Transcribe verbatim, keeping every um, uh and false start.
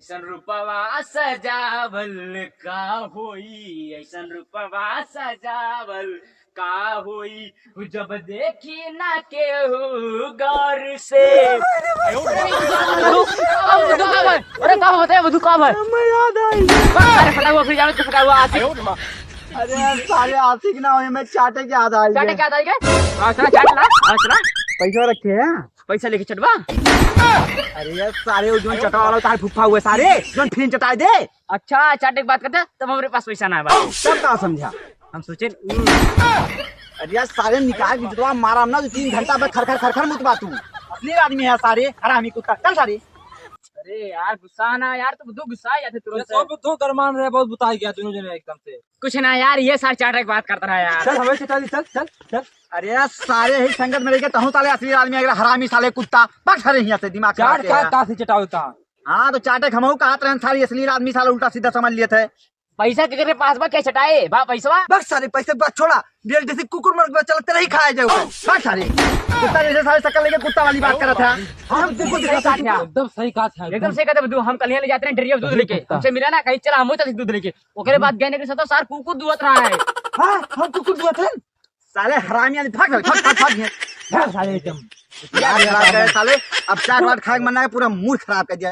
ऐसन रूपवा सजावल का होई, ऐसन रूपवा सजावल का होई, जब देखी ना केहू गौर से। अरे का होता है, मधु का भाई? मैं याद आई। अरे फटा हुआ, फिर जाओ तो फटा हुआ आशिक। अरे यार, सारे आशिक ना होए, मैं चाटे के याद आई चाटे है। के याद आई गए? हाँ, चला, चाट ला, हाँ, चला। पैसा रखे हैं? पैसा लेके चटवा। अरे यार, सारे वो जोन चटवा वाला तार फुफ्फा हुए सारे, जोन फिन चटाए दे। अच्छा, चाटे की बात करते, तब हमरे पास पैसा ना है भाई। तब का समझा? हम सोचे, हम्म। अरे यार, सारे निकाल के चटवा मारा ना, तो तीन घंटा में खर खर खर खर मुतबा तू। असली आदमी है सारे, हरामी कुत्ता। चल सारे। अरे यार, गुस्सा ना यार, तुम दो गुस्सा आ जाते ये तुरंत। सब दो गरमान रहे, बहुत बुता गया दोनों जने एकदम से। कुछ ना यार, ये सार चाटे की बात करता रहा यार। चल, हमें चटा दी, चल, चल, चल। अरे यार, सारे ही संगत में लेके तहूँ साले असली आदमी, अगर हरामी साले कुत्ता, बक सारे हियाँ से, दिमाग खराब चाट किया का है। तासी चटावता। हाँ, तो चाटे हमहू कहत रहन, सारे असली आदमी साले उल्टा सीधा समझ लिए थे। पैसा के करे पास बा, क्या चटाए बा पैसवा? बक सारे पैसे बक छोड़ा, बेल जैसे कुकुर मर गया, चलते रही खाए जाओ। बक सारे, कुत्ता जैसे सारे शक्ल लेके कुत्ता वाली बात करत है। हम कुकुर सही दिखाता कहा है। एकदम सही कहा है। एकदम सही कहते, हम कल ले जाते हैं डेयरी में दूध लेके, कुत्ता। हमसे मिला ना कहीं, चला हम चलते दूध लेके। ओकरे बाद गए ना कि सब तो सार कुकुर दुहत रहा है। हाँ, हम कुकुर दुहत हैं। साले हरामी आदमी, भाग, भाग, भाग, भाग, भाग, भाग साले एकदम। यार, खराब करे साले, अब चाट वाट खाए के मन ना है, पूरा मूड खराब कर दिया।